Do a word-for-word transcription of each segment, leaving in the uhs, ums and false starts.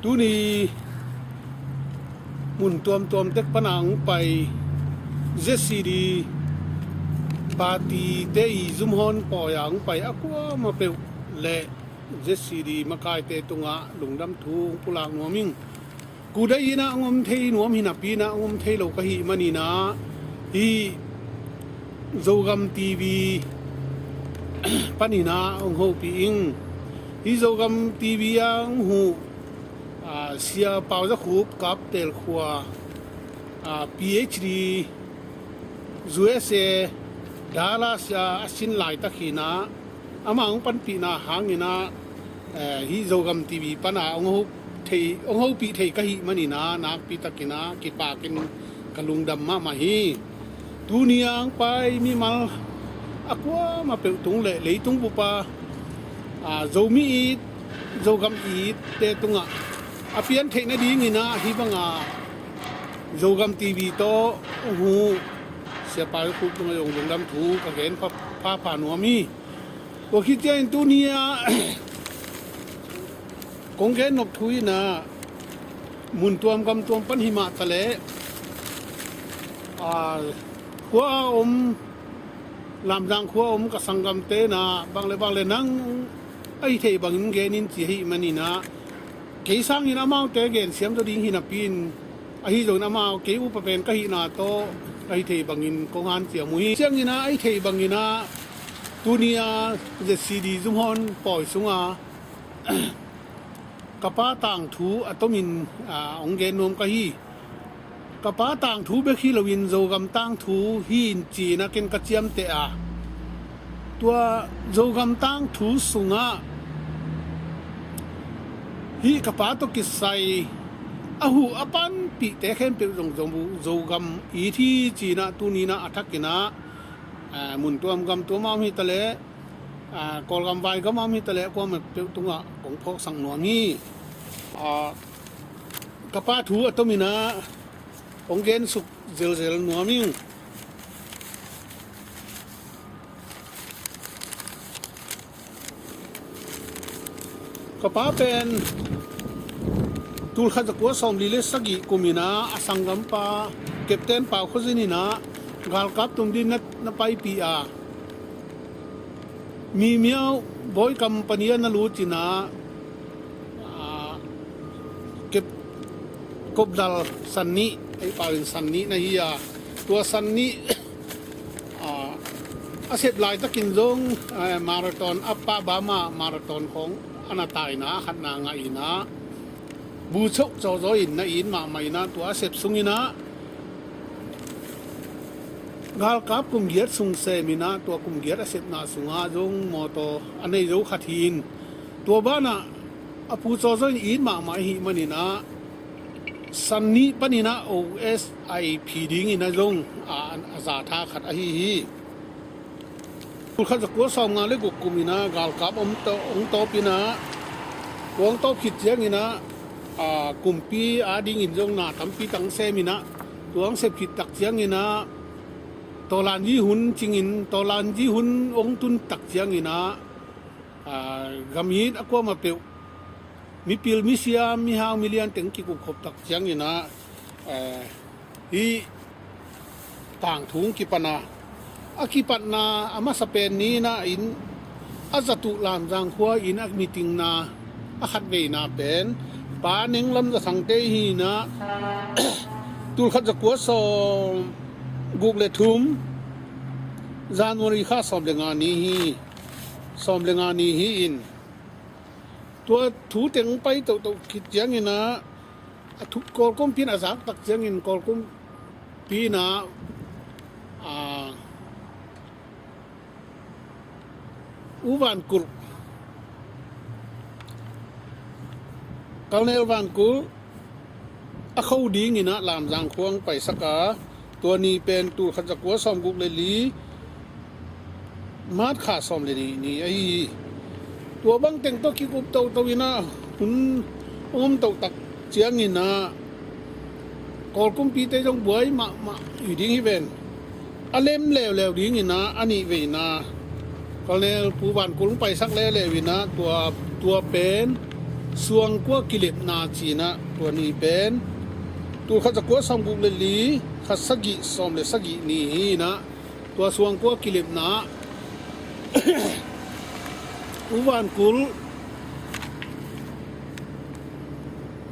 Tuni mun tuamtuam tek pana hong pai Z C D party te i zumhawn pawi a hong pai a kuamah peuh le Z C D makaite tungah lungdam thu hong pulak nuam ing. Kudai inah hong om thei nuam hi napi inah hong om thei lo ka hih maninah hih Zogam T V paninah hong hopih ing. Hih Zogam T V a hong huh Sia Pau Za Khup Kap Tel Khua, P H D, U S A, Dallas a a sin laitak hinah ama hong panpihna hanginah hih Zogam T V pana hong hopih thei ka hih maninah nakpi takinah kipakin ka lungdam mahmah hi. Tuni a hong pai mimal a kuamah peuh tung le leitung bupa Zomi it, Zogam it te tungah a pian theih nadinginah hih banga Zogam T V tawh hong huh Sia Pau Za Khup tungah zong lungdam thu ka gen phapha nuam hi. Tua khit ciangin tuni a kong gen nop thu inah mun tuam gam tuam pan himah taleh khua a om, Lamzang khua a om ka sanggamte inah bang le bang le nang ahi thei bangin gen in ci ahih maninah kei sangin amaute gen siam zaw ding hi napi in ahi zongin amau kei upa pen ka hihna tawh ahi thei bangin kong hanciam uh hi. Cianginah ahi thei banginah tuni a Z C D zumhawn pawi sunga ka pa tangthu a tomin hong gen nuam ka hi. Ka pa tangthu bek hi loin Zogam tangthu hi in ci-inah ken ka ciamteh a, tua Zogam tangthu sungah hih ka pa tawh kisai a huh a panpihte khempeuh zong Zogam it hi ci-inah tuninah a thakinah mun tuam gam tuam a om hi taleh Kawlgam vaigam a om hi taleh a kuamah peuh tungah kong phawksak nuam hi. Ka pa thu a tominah kong gensuk zelzel nuam ing. Ka pa pen tulkhat zakua sawmli le sagih kuminah a sanggampa Captain Pau Khua Zin inah galkap tum ding na paipih a, Mimiau Bawi Company a na lut inah Kopdal san nih, ei pau in san nih na hi a, tua san nih a sep laitakin zong marathon, Upper Burma marathon khawng a na taina a khatna ngah inah buchoh cawzaw in na it mahmah inah tua a sep sunginah galkap kum giat sung sem inah tua kum giat a sepna sungah zong mawtaw a nei zo khat hi in tua banah a pu cawzaw in it mahmah ahih maninah san nih paninah O S I P dingin a zong a zatha khat ahi hi. Tulkhat zakua sawmnga le guk kuminah galkap hong tawpinah tua hong tawp khit cianginah kumpi adingin zong na tampi tang seminah tua hong sep khit tak cianginah tawlanzi hun cingin tawlanzi hun hong tun tak cianginah gamit a kuamah peuh mipil misiam mihau milian teng kikupkhop tak cianginah hih tangthu hong kipana a kipatna a masa pen ninah in a zatuh Lamzang khua in a mitingna a khatveina pen Pa Neng Lam Za Thangte hinah tulkhat zakua sawm guk le thum January kha sawm le nga ni hi. Sawm le nga ni hi in tua thu teng pai tohtoh khit cianginah a thu Kawl kumpi in a zak tak ciangin Kawl kumpi inah U Van Kulh, Colonel Van Kulh a kho dinginah Lamzang khua hong paisak a, tua ni pen tulkhat zakua sawm guk le li March kha sawm le nih ni ahi hi. Tua bang teng tawh kikup toto inah hun hong om toh tak cianginah Kawl kumpite zong buai mahmah hi ding hi ven. A lem leuleu dinginah a nih veina Colonel Pu Van Kulh hong paisak leuleu inah tua tua pen Suangkua kilepna cinah tua ni pen tulkhat zakua sawmguk le li, khat sagih sawm le sagih ni hinah tua suangkua kilepna U Van Kul,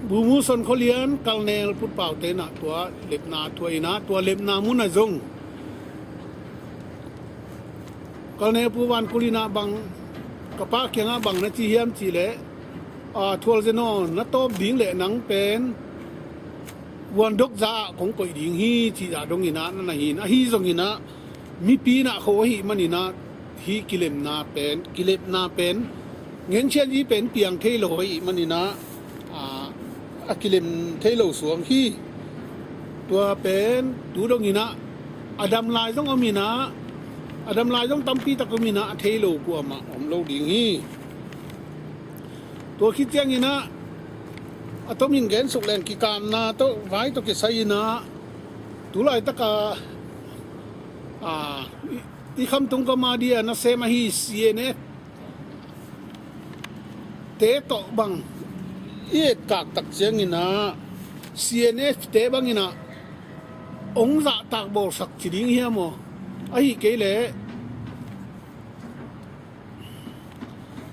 Bumu Son Kholian, Kalnel Putpau tenah tua lepna thuah inah tua lepna munah zong Kalnel Pu Van Kul inah bang ka pa kiangah bang na ci hiam cihleh, a, thual zenon na tawp ding leh nang pen vuandok za ah kong koih ding hi cih zah dong inah na na hin ahi zong inah mipi inah kho ahi man inah hih kilemna pen kilepna pen ngencian i pen piang thei lo ahi man inah a, a kilem thei lo suang hi. Tua pen tu dong inah a dam lai zong om inah a dam lai zong tampi tak om inah a thei lo kuamah om lo ding hi. Tua khit ciang inah a tomin gensuk leng kikamna tawh vai tawh kisai inah tu laitaka, a, i, i khamtung kama dia nasem ahi C N F te tawh bang i etkak tak ciang inah C N F te bang inah ong zahtak bawlsak ci ding hiam aw? Ahi kei leh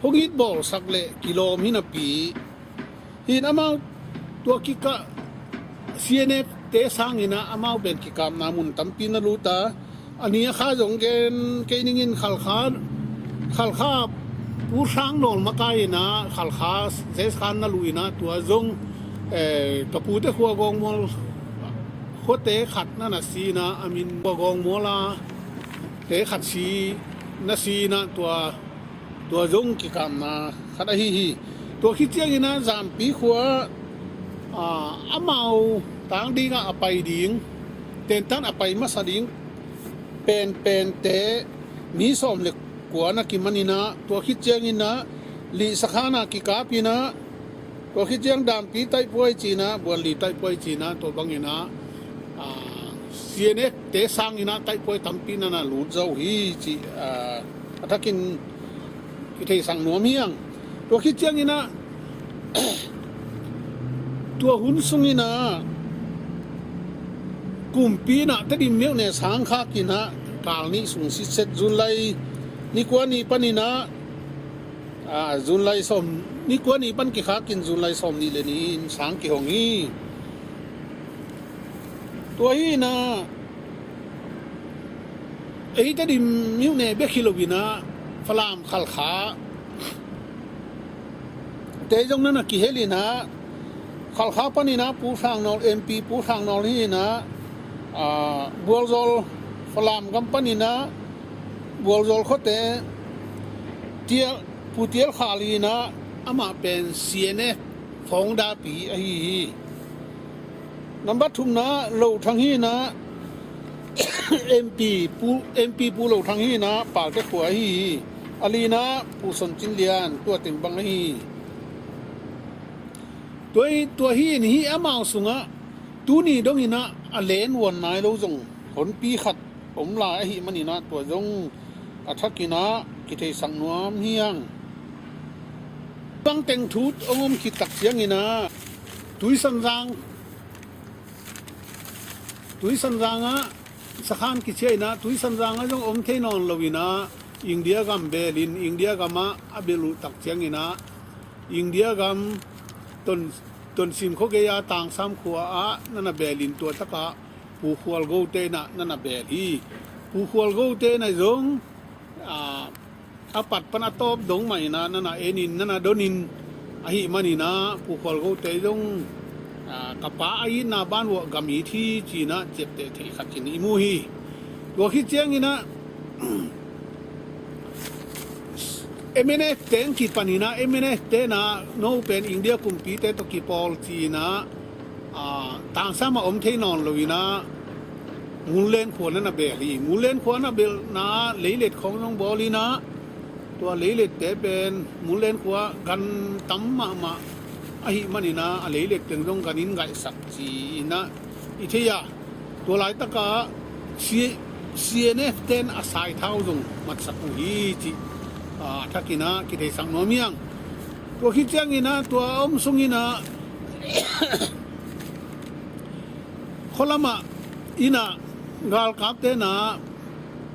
hong it bawlsak leh kilawm hi napi. Hin amau tua kikah C N F te sang inah amau pen kikamna mun tampi na lut a, a ni a kha zong gen kei ningin Khalkha, Khalkha Pu Sang Nawl makai inah Khalkha zeskhan na luh inah tua zong, eh, ka pute khua Gawngmual khuate khat na na si inah a min khua Gawngmual a te khat si na si inah tua tua zong kikamna khat ahi hi. Tua khit ciang inah Zampi khua, a, amau tang dingah a pai ding, tentan a pai masa ding penpente mi sawm le kua na kiman inah tua khit ciang inah Lihsakhan ah kikap inah tua khit ciang Dampi taihpuai cinah Buanli taihpuai cinah tua bang inah, a, C N F te sang inah taihpuai tampi na na lut zo hi cih, a, a thakin kitheisak nuam hiang. Tua khit ciang inah tua hun sung inah kumpi inah Tedim myone sang khak inah kal nih sung sitset July ni kua ni pan inah, a, July sawm, ni kua ni pan kikhak in July sawm nih le nih in sang kihong hi. Tua hi inah ei Tedim myone bek hi lo inah Falam Khalkha te zong na na kihel inah Khalkha pan inah Pu Sang Nawl, M P Pu Sang Nawl hi inah, a, Bualzawl Falam gam pan inah Bualzawl khuate Tial, Pu Tial Khal hi inah amah pen C N F founder pi ahi hi. Nambat thumna Lo Thang hi inah M P Pu, M P Pu Lo Thang hi inah Palte khua ahi hi. A lina Pu Son Cin Lian tua teng bang ahi hi. Tua hi, tua hi in hih amau sungah tuni dong inah a len uan nai lo zong honpi khat om lai ahi man inah tua zong a thak inah kitheisak nuam hiang. Bang teng thu hong om khit tak ciang inah Tuisanzang, Tuisanzang ah sakhan kicia inah Tuisanzang ah zong om thei nawn lo inah India gam bel in India gam ah a bel uh tak ciang inah India gam Ton, Tonsim khuagei a Tangsam khua ah na na bel in tua takah Pu Khual Go te inah na na bel hi. Pu Khual Go te inah zong, a, a pat pan a tawp dong mah inah na na en in na na don in ahi man inah Pu Khual Go te zong, a, ka pa a itna ban uah gam it hi ci inah ciapteh theih khat in i mu hi. Tua khit ciang inah M N F teng kipan inah M N F te inah no pen India kumpite tawh kipawl ci inah, a, Tangsam ah om thei nawn lo inah Ngunlen khua na na bel hi. Ngunlen khua na belna leilet khawng zong bawl inah tua leilette pen Ngunlen khua gan tam mahmah ahi man inah a leilet teng zong gan in ngaihsak ci inah i thei a, tua laitakah C-, C N F ten a saithau zong matsak uh hi cih, a, a thak inah kitheisak nuam hiang. Tua khit ciangin ah tua a om sungin ah khualamah in ah galkapte in ah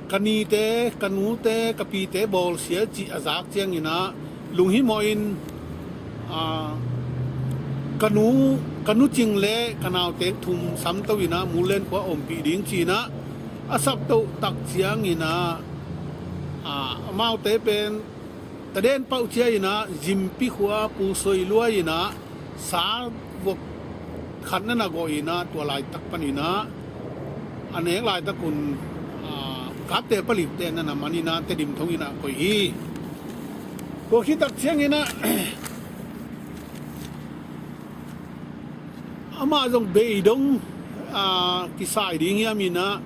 ka nite, ka nute, ka pite bawlsia cih a zak ciangin ah lunghimawhin, aa, ka nu, ka nu Cing le ka naute thum samto in ah Mullen khua ompih ding ci-in ah a saptoh tak ciangin ah, aa, amaute pen Taden Pau cia in ah Zimpi khua Pu Soi Luai in ah sa vok khat na na gawh in ah tua laitak panin ah a nek laitak un, aa, kapte palipte na na man in ah Tedim thong in ah koih hi. Tua khit tak ciangin ah amah zong beidong, aa, kisai ding hiam in ah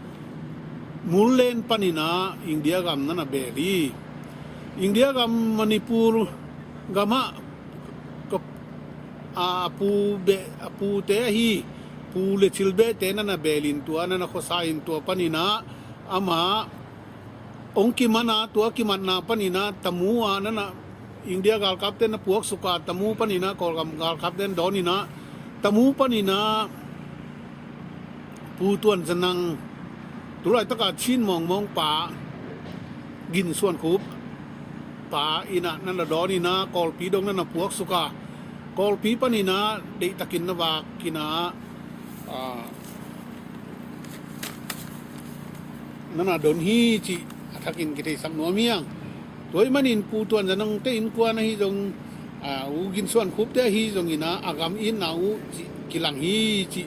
Mullen panin ah India gam na na bel hi. India gam Manipur gamah ka, a, a pu beh, a pute ahi, pu le chil behte na na belin tua na na khuasa in tua panin ah amah hong kiman a, tua kimatna panin ah Tamu ah na na India galkapte na puaksuk a, Tamu panin ah Kawlgam galkapte na dawn in ah Tamu panin ah Pu Tuan Za Nang, tu laitaka Chin Mawngmawng pa, Gin Suan Khup pa in ah na na dawn in ah Kawlpi dong na na puaksuk a, Kawlpi panin ah deihtakin na vak in ah, aa, na na don hi cih a thakin kitheisak nuam hi hang. Tua ahih manin Pu Tuan Za Nangte innkuan ahi zong, aa, U Gin Suan Khupte ahi zongin ah a gam itna uh cih kilang hi cih,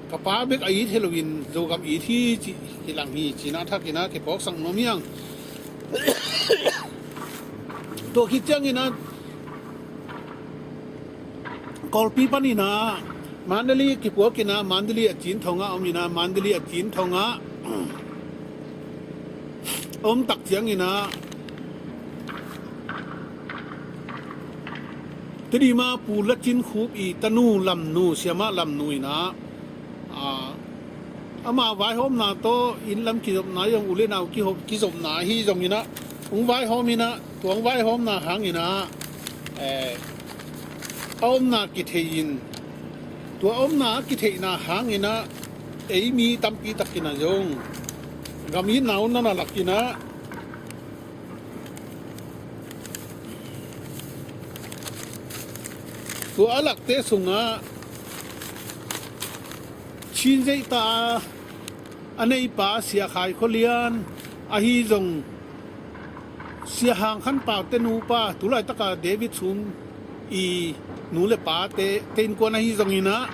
ka pa bek a it hi loin Zogam it hi cih kilang hi ci-in ah a thakin ah kiphawksak nuam hi hang. Tua khit ciangin ah Kawlpi panin ah Mandalay kipuak in ah Mandalay a cin thong ah om in ah Mandalay a cin thong ah om tak ciangin ah Tedim ah Pu La Cin Khup i tanu Lam Nu, Siamah Lam Nu in ah, aa, ama vaihawmna tawh inn lam kizopna zong u le nau kihop, kizopna ahi zongin ah hong vaihawm in ah tua hong vaihawmna hangin ah, eh, a omna kithei in, tua a omna a kitheihna hangin ah ei mi tampi takin ah zong gam itna uh na na lak in ah tua a lakte sungah Chin zeihta a neipa Sia Khai Khua Lian ahi zong Sia Hang Khan Pau te nupa, tu laitaka David Sum i nu le pate, te innkuan ahi zongin ah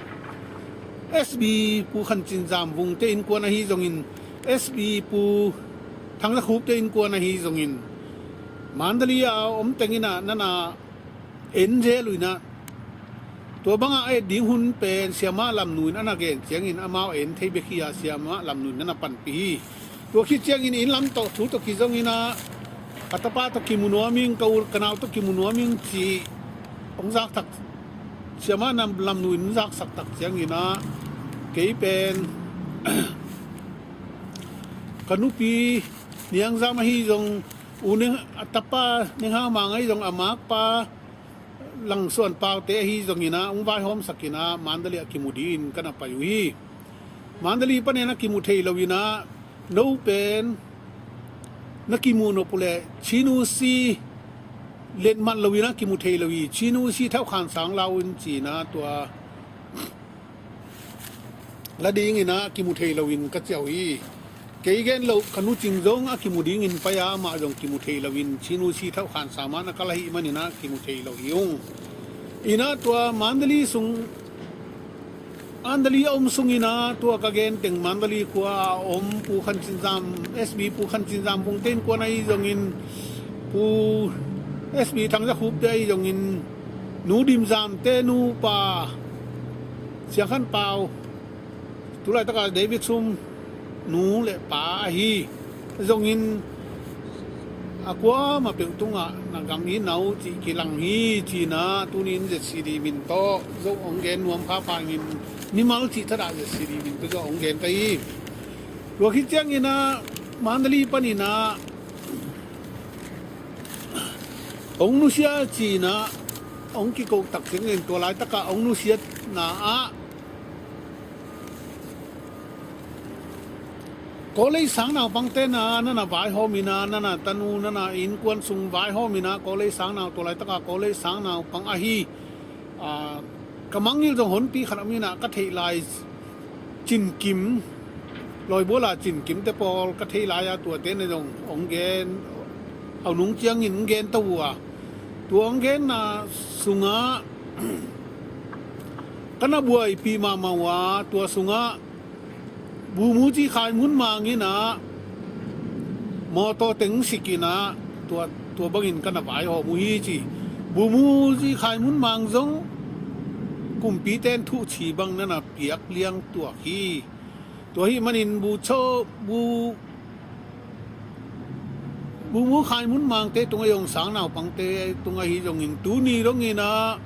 S B Pu Khan Cin Zam Vung te innkuan ahi zongin S B Pu Thang Za Khup te innkuan ahi zongin Mandalay a om tengin ah na na en zel uh in ah tua bangah a et ding hun pen Siamah Lam Nu in a na gen ciangin amau a en thei bek hi a, Siamah Lam Nu in a na panpih hi. Tua khit ciangin inn lam tawh thu tawh kizongin ah ka tapa tawh kimu nuam ing, ka u ka nau tawh kimu nuam ing cih hong zaksak, Siamah Lam Nu in zaksak tak ciangin ah kei pen ka nupi Niang Zam ahi zong, u Neng, a tapa Neng Hang Mang ahi zong, a makpa Lang Suan Pau te ahi zongin ah hong vaihawmsak in ah Mandalay ah kimu dingin ka na pai uh hi. Mandalay panin ah kimu thei lo in ah no pen na kimu nop uh leh Chin U C letmat lo in ah kimu thei lo hi. Chin U C thauhkhan sang la un ci-in ah tua la dingin ah kimu thei loin ka ciah uh hi. Kei gen loh ka nu Cing zong a kimu dingin pai a, amah zong kimu thei loin Chin U C thauhkhan sa mah na kal ahih manin ah kimu thei lo hi ung. In ah tua Mandalay sung, Mandalay a om sungin ah tua ka gen teng Mandalay khua a om Pu Khan Cin Zam, S B Pu Khan Cin Zam Vung te innkuan ahi zongin, Pu S B Thang Za Khup te ahi zongin, Nu Dim Zam te nupa Siang Khan Pau, tu laitaka David Sum nu le pa ahi zongin a kuamah peuh tungah na gam itna uh cih kilang hi ci-in ah tuni-in Z C D min tawh Zo hong gen nuam phapha ing, mimal cih thadah Z C D min tawh Zo hong gen ka hi. Tua khit ciangin ah Mandalay panin ah hong nusia ci-in ah Hong kikoh tak ciangin tua laitakah hong nusiatna ah Kawlei sang naupangte na nana vaihawm ina, nana tanu, nana innkuan sung vaihawm ina, Kawlei sang nau, tua laitakah Kawlei sang naupang ahi, aa, ka mangngilh zong honpi khat om ina, ka theih lai Cinkim, Lawibuala Cinkimte pawl ka theih lai-a tuate na zong hong gen, a nung ciangin hong gen to uh a, tua hong genna sungah ka na buaipih mahmah uh a, tua sungah Bumuzi Khai Mun Mang ina mawtaw teng sik ina, tua, tua bangin ka na vaihawm uh hi ci. Bumuzi Khai Mun Mang zong kumpite in thuhci bang nana piak liang tuak hi. Tua ahih manin Bu Cho, Bu, Bumu Khai Mun Mangte tungah zong sang naupangte tungah hi zongin tuni dong ina,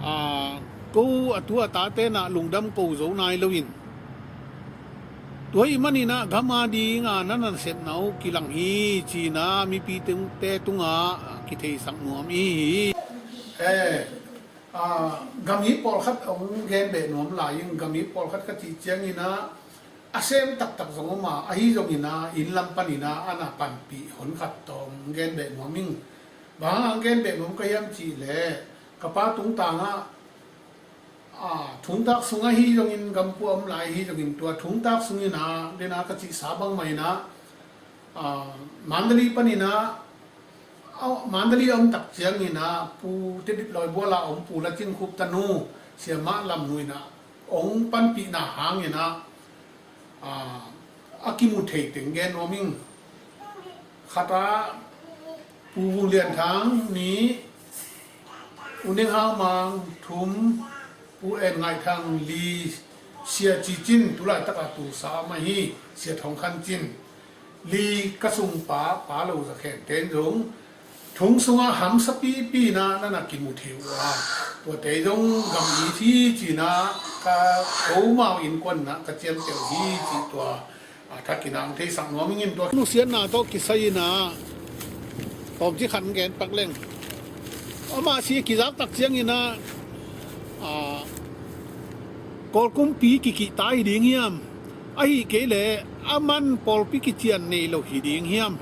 aa, ko a tu a tate na lungdam ko zo nai loin, tua ahih manin ah gam a ding a na nasepna uh kilang hi ci ina mipite tungah kitheisak nuam i hi. Eh, aa, gam it pawlkhat hong gen beh nuam lai ing. Gam it pawlkhat ka cih ciangin ah a sem taktak zong om a, ahi zongin ah inn lam panin ah a na panpih honkhat tawh hong gen beh nuam ing. Bang hang hong gen beh nuam ka hiam cih leh, ka pa tungtang ah, aa, thungtak sung ahi zongin, gampua om lai ahi zongin, tua thungtak sungin ah, den a ka cihsa bangmah in ah, aa, Mandalay panin ah, a, Mandalay a om tak ciangin ah Pu Tedip Lawibuala om Pu La Cin Khup tanu, Siamah Lam Nu in ah hong panpihna hangin ah, aa, a kimu thei teng gen nuam ing. Khat ah Pu Vung Lian Thang, nih, U Neng Hau Mang, thum, Pu En Ngai Thang, li, Sia Ci Cin, tu laitak a tulsa mah hi, Sia Thong Khan Cin, li, ka sungpa Pa Lo Za Khen ten zong thung sungah hamsa pipi ina na na kimu thei uh a, tuate zong gam it hi ci ina ka, ko mau innkuan ina ka ciamteh uh hi ci, tua a, thakin ah hong theisak nuam ing in. Tua nusiatna tawh kisai ina tawmcik khat hong gen pak leng. Amah si kizak tak ciangin ah, aa, Kawl kumpi kikihta hi ding hiam? Ahih kei leh aman pawlpi kician nei lo hi ding hiam?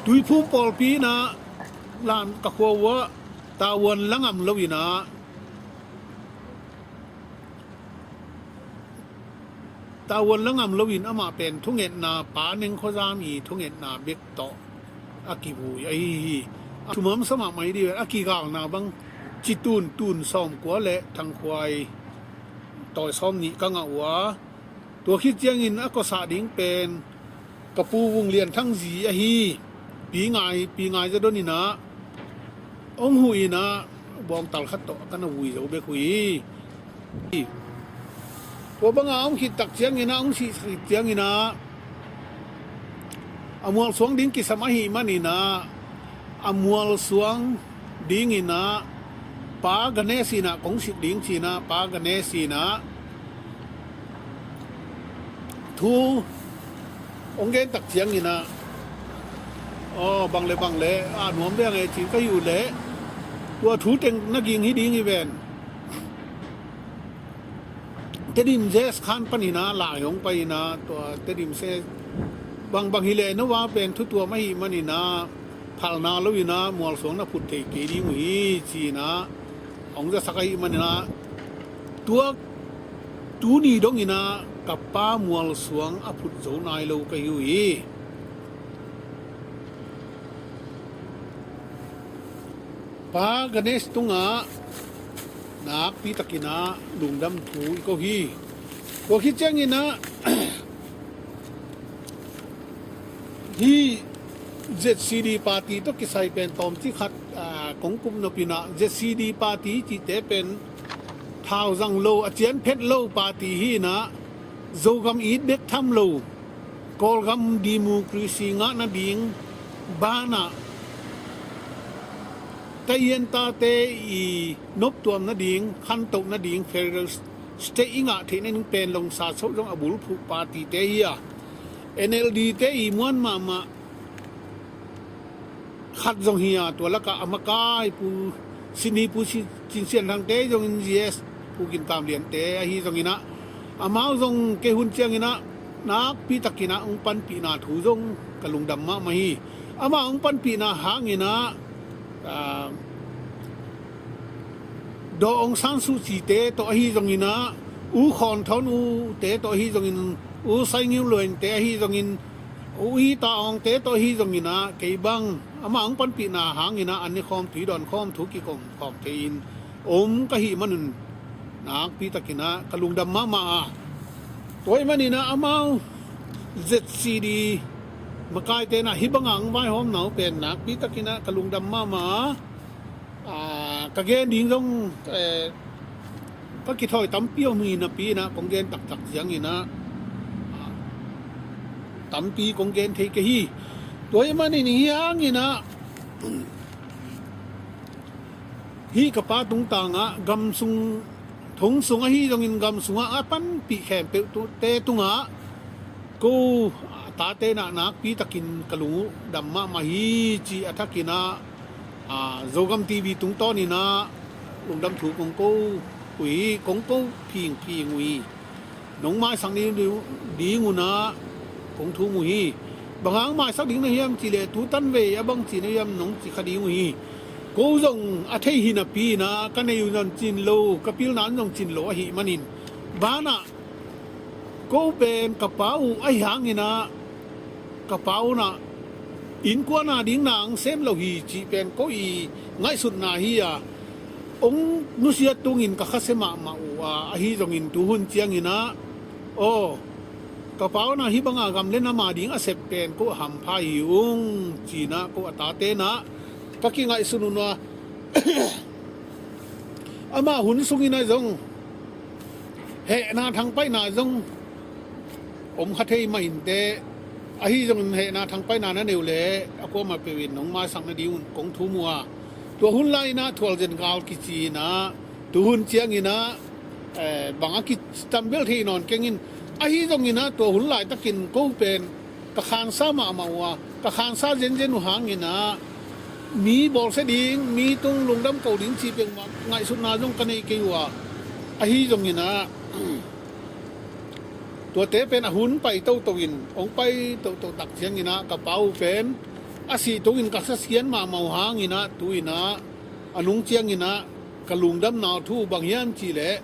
Tuiphum pawlpi ina, lam ka khua uh ah, tavuan la ngam lo ina, tavuan la ngam loin amah pen thungetna, Pa Neng Khua Zam i thungetna bek tawh a kivui ahi hi. A thumamsa mahmah hi dih ven, a kigalna bang ci tun, tun sawmkua le thangkhuai tawi sawmnih ka ngah uh a, tua khit ciangin a kosah ding pen ka Pu Vung Lian Thang zi ahi, Pi Ngai, Pi Ngai Za Don ina hong huh ina, bawngtal khat tawh ka na vui zo bek uh hi. Tua banga hong khit tak ciangin ah, hong sih khit ciangin ah, a mualsuang ding kisam ahih manin ah, a mualsuang dingin ah Pa Ganesh in ah kong sik ding ci-in ah, Pa Ganesh in ah thu hong gen tak ciangin ah, aw, bang le bang le, a nuam veng e ci ka hi uh leh, tua thu teng na ging hi ding hi ven. Tedim Zes Khan panin ah lai hong pai in ah, tua Tedim se bang bang hi leh no va pen thu tuam ahih manin ah, phalna lo in ah mualsuang na phut thei kei ding uh hi ci-in ah hong zasak ahih manin ah, tua tuni dongin ah ka pa mualsuang a phut zo nai lo ka hi uh hi. Pa Ganesh tungah nakpi takin ah lungdam thu i ko hi. Tua khit ciangin ah, hih Z C D party tawh kisai pen tawmcik khat, aa, kong kumnop in ah, Z C D party cihte pen thauzang lo, a cianphet lo party hi in ah, Zogam it bek tham lo, Kawlgam democracy ngah nading banah, tahian tate i noptuam nading, khantoh nading, federal state i ngah theih nading pen longsa so zong a bulphuh party te hi a, N L D te i muan mahmah khat zong hi a, tua lakah a makai Pu Sini, Pu Si-, Cin Sian Thangte zongin, G S Pu Gin Kam Liante ahi zonginah, amau zong kei hun cianginah nakpi takinah hong panpihna thu zong ka lungdam mahmah hi. Amah hong panpihna hanginah, ah, Daw Aung San Suu Kyi te tawh ahi zonginah, U Khawn Thawn U te tawh ahi zongin, U Sai Ngin Luang te ahi zongin, U Ita Aung te tawh ahi zonginah, kei bang amah hong panpihna hanginah an ne khawm, tui dawn khawm, thu kikhawm khawm thei-in om ka hih manun nakpi takinah ka lungdam mahmah a. Tua ahih maninah amau Z C D makaite inah hih banga hong vaihawmna uh pen nakpi takinah ka lungdam mahmah a. Ah, ka gen ding zong, eh, ka kithawi tampi om hi napi inah kong gen taktak cianginah, ah, tampi kong gen thei kei hi. Tua ahih manin hih hanginah hih ka pa tungtangah gam sung, thong sung ahi zongin gam sungah a panpih khempeuh tu-, te tungah ko, ah, tate inah nakpi takin ka lung uh dam mahmah hi, ci a thakinah, ah, Zogam T V tungtawninah lungdam thu kong ko uh hi, kong ko phingphing uh hi. Nong maisak ni ding unah kong thum uh hi. Bang hang maisak ding na hiam cihleh, tu tanvei a bang ci na hiam nong ci kha ding uh hi. Ko zong a thei hi napi inah ka nei uh zong cin lo, ka pilna in zong cin lo ahih manin, banah ko pen ka pa uh ahi hanginah, ka pa unah innkuan a ding na hong sem lo hi cih pen ko i ngaihsutna hi a, hong nusiat tungin ka khasia mahmah uh a, ahi zongin tuhun cianginah, aw, ka pa unah hih banga gam le nam a ding a sep pen ko a hampha hi ung, cinah ko a tate inah ka kingaihsun uh a, amah hun sungin ah zong hehna thangpaihna zong om kha thei mah inteh, ahi zongin hehna thangpaihna na nei uh leh a kuamah peuh in nong maisak nadingun kong thum uh a. Tua hun lai-inah thualzen gal kici inah, tuhun cianginah, eh, bang a kici tam bel thei nawn keng in, ahi zonginah tua hun laitakin ko pen ka khansa mahmah uh a, ka khansa zenzen uh hanginah mi bawlsia ding, mi tung lungdam ko ding cih peuhmah ngaihsutna zong ka nei kei uh a, ahi zonginah tuate pen a hun pai toto in, hong pai toto tak cianginah ka pa uh pen a sih tungin ka khasia mahmah uh hanginah tu-inah a nung cianginah ka lungdamna uh thu bang hiam cihleh,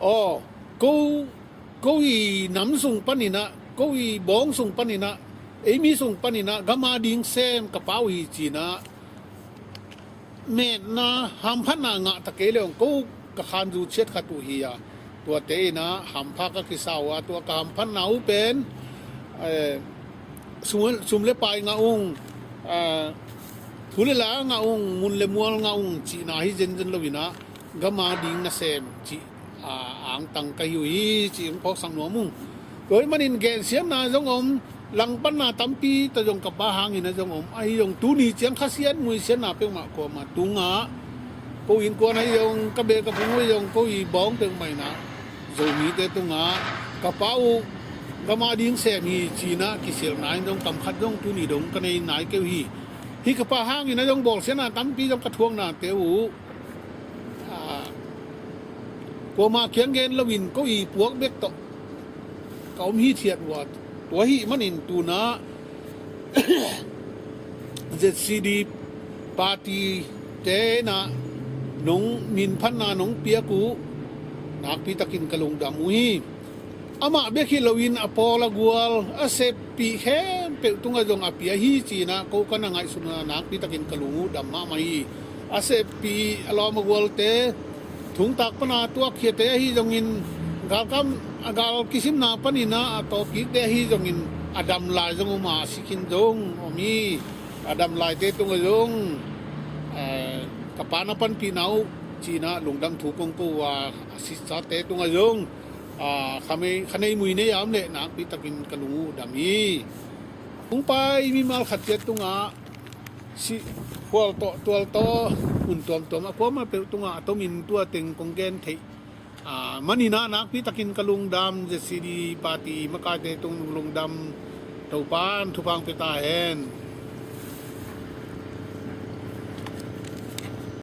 aw, ko, ko i nam sung paninah, ko i bawng sung paninah, ei mi sung paninah gam a ding sem ka pa uh hi cinah, metna hamphatna ngah ta kei leh hong ko ka khanzu ciat khat uh hi a, tuate inah hampha ka kisa uh a, tua ka hamphatna uh pen, eh, sum, sum le pai ngah ung, eh, thu le la ngah ung, mun le mual ngah ung cihna hi zenzen loinah, gam a ding nasem cih, a, angtang ka hi uh hi, cih hong phawksak nuam ung. Tua ahih manin gensiamna zong om, langpanna tampi ta zong ka pa hangin a zong om. Ahi zong tuni ciang khasiat muisiatna peuhmah kuamah tungah, ko innkuan ahi zong, ka beh ka phung ahi zong, ko i bawng peuhmah inah Zomite tungah ka pa uh gam a ding sem hi cinah kisilhna in zong kam khat zong tuni dong ka nei nai kei uh hi. Hih ka pa hangin a zong bawlsiatna tampi zong ka thuaknate uh, ah, kuamah kiang gen loin ko i puak bek tawh ka om hithiat uh a, tua ahih manin tunah Z C D party te inah nong minphatna nong piak uh nakpi takin ka lungdam uh hi. Amah bek hi loin a pawl a gual a seppih khempeuh tungah zong a pia hi cinah ko ka na ngaihsutna nakpi takin ka lung uh dam mahmah hi. A seppih a lawm a gualte, thungtak pana tuakkhiate ahi zongin, galkam, a gal kisimna paninah a tawpikte ahi zongin a dam lai zong om a, a si khin zong om hi. A dam laite tungah zong, eh, ka pa na panpihna uh cinah lungdam thu kong ko uh a, a sisate tungah zong, ah, kha mei, kha nei mui nei a om leh nakpi takin ka lung uh dam hi. Hong pai mimal khat ciat tungah si, khual tawh tual tawh hun tuamtuam a kuamah peuh tungah a tomin tua teng kong gen theih, ah, maninah nakpi takin ka lungdam, Z C D party makaite tung lungdam, Topa'n thupha hong pia ta hen.